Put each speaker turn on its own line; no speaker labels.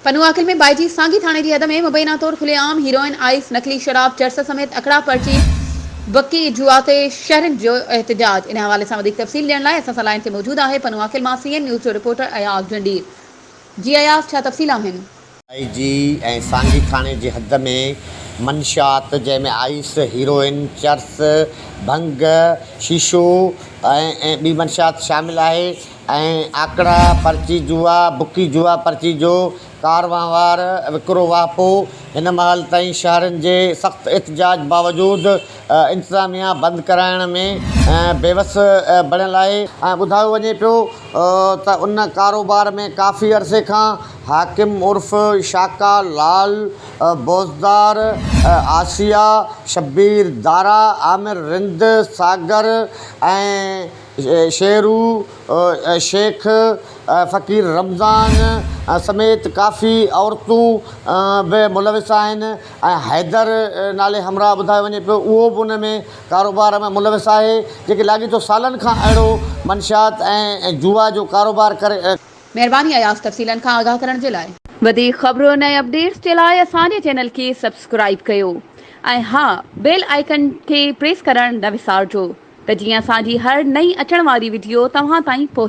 پنوعاقل ۾ بائجي سانگي ٿاڻي جي حد ۾ مبينا طور کلي عام هيروئن، آئس، نقلي شراب، چرس سميت اکڙا پرچي بڪي جوا تي شهرين جو احتجاج ان حوالي سان وڌيڪ تفصيل ڏيڻ لاء اسان سان لائين تي موجود آهي پنوعاقل مان سي اين نيوز جو رپورٽر اياز جنڊير جي اياز ڇا تفصيل آهن.
آئي جي ۽ سانگي ٿاڻي جي حد ۾ منشيات جنهن ۾ آئس، هيروئن، چرس، ڀنگ، شيشو ۽ ٻي منشيات شامل آهي. ۽ آڪڙا، پرچي جوا، بڪي جوا پرچي جو ڪاروهنوار، وڪرو واهپو، هن مهل تائين شهرين جي سخت احتجاج باوجود انتظاميا بند ڪرائڻ ۾ بيوس بڻيل آهي ۽ ٻڌايو وڃي پيو ته ان ڪاروبار ۾ ڪافي عرصي کان حاڪم عرف شاڪا لال بوزدار، آسيا، شبير دارا، عامر رند، ساگر ۽ شيرو شيخ، فقير رمضان سميت ڪافي عورتون به ملوث آهن ۽ حيدر نالي همراهه ٻڌايو وڃي پيو اهو به ان ۾ ڪاروبار ۾ ملوث آهي جيڪي لاڳيتو سالن کان اهڙو منشيات ۽ جوا جو ڪاروبار ڪري
مهرباني اياز تفصيلن کان آگاهه ڪرڻ جي لاء. وڌيڪ خبرن ۽ اپڊيٽس جي لاء اسان جي چينل کي سبسڪرائيب ڪيو ۽ ها بيل آئيڪن کي پريس ڪرڻ نه وسارجو. ته جيئن اسان جي هر نئين اچڻ واري وڊيو توهان تائين پهچي.